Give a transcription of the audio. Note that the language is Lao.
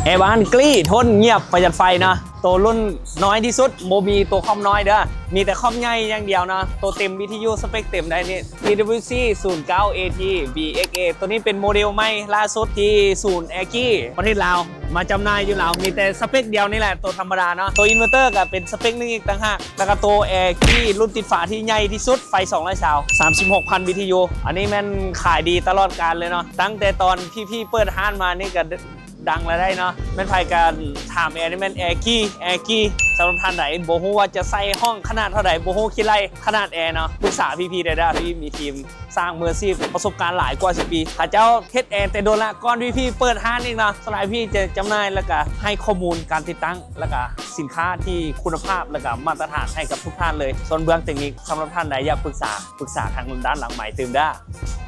ແອບ້ານກຣີ້ ທົນ ງຽບ ປະຢັດໄຟເນາະ. ໂຕລຸ້ນນ້ອຍທີ່ສຸດ ບໍ່ມີໂຕຄອມນ້ອຍເດີ້ ມີແຕ່ຄອມໃຫຍ່ຢ່າງດຽວເນາະ. ໂຕເຕັມ ວິທະຍຸ ສະເປັກເຕັມໄດ້ນີ້ ທີດັບເບິນຢູຊີ ສູນເກົ້າ ເອທີ ບີເອັກເອ ໂຕນີ້ເປັນໂມເດວໃໝ່ລ່າສຸດທີ່ສູນແອກີ້ປະເທດລາວ ມາຈຳໜ່າຍຢູ່ລາວ. ມີແຕ່ສະເປັກດຽວນີ້ແຫຼະ ໂຕທຳມະດາເນາະ. ໂຕອິນເວີເຕີກໍເປັນສະເປັກໜຶ່ງອີກຕ່າງຫາກ ແລ້ວກໍໂຕແອກີ້ລຸ້ນຕິດຝາທີ່ໃຫຍ່ທີ່ສຸດ ໄຟສອງຮ້ອຍຊາວ ສາມສິບຫົກພັນ ວິທະຍຸ. ອັນນີ້ແມ່ນຂາຍດີຕະຫຼອດການເລີຍເນາະ ຕັ້ງແຕ່ຕອນພີ່ໆເປີດຮ້ານມານີ້ກໍ ດັງແລ້ວໄດ໋ເນາະ. ແມ່ນໃຜກໍຖາມແອນີ້ແມ່ນແອກີ້ ແອກີ້. ສຳລັບທ່ານໃດບໍ່ຮູ້ວ່າຈະໃສ່ຫ້ອງຂະໜາດເທົ່າໃດ ບໍ່ຮູ້ຂີ້ໄລ່ຂະໜາດແອເນາະ ປຶກສາພີ່ໆໄດ້ເດີ້. ພີ່ມີທີມສ້າງມືອາຊີບ ປະສົບການຫຼາຍກວ່າສິບປີ ເຂົາເຈົ້າເຮັດແອແຕ່ດົນລະ ກ່ອນພີ່ໆເປີດຮ້ານອີກເນາະ. ສ່ວນຫຼາຍພີ່ຈະຈຳໜ່າຍ ແລ້ວກໍໃຫ້ຂໍ້ມູນການຕິດຕັ້ງ ແລ້ວກໍສິນຄ້າທີ່ຄຸນນະພາບ ແລ້ວກໍມາດຕະຖານໃຫ້ກັບທຸກທ່ານເລີຍ. ສ່ວນເບື້ອງເຕັກນິກ ສຳລັບທ່ານໃດຢາກປຶກສາ ປຶກສາທາງດ້ານຫຼັງໄມຕື່ມເດີ້.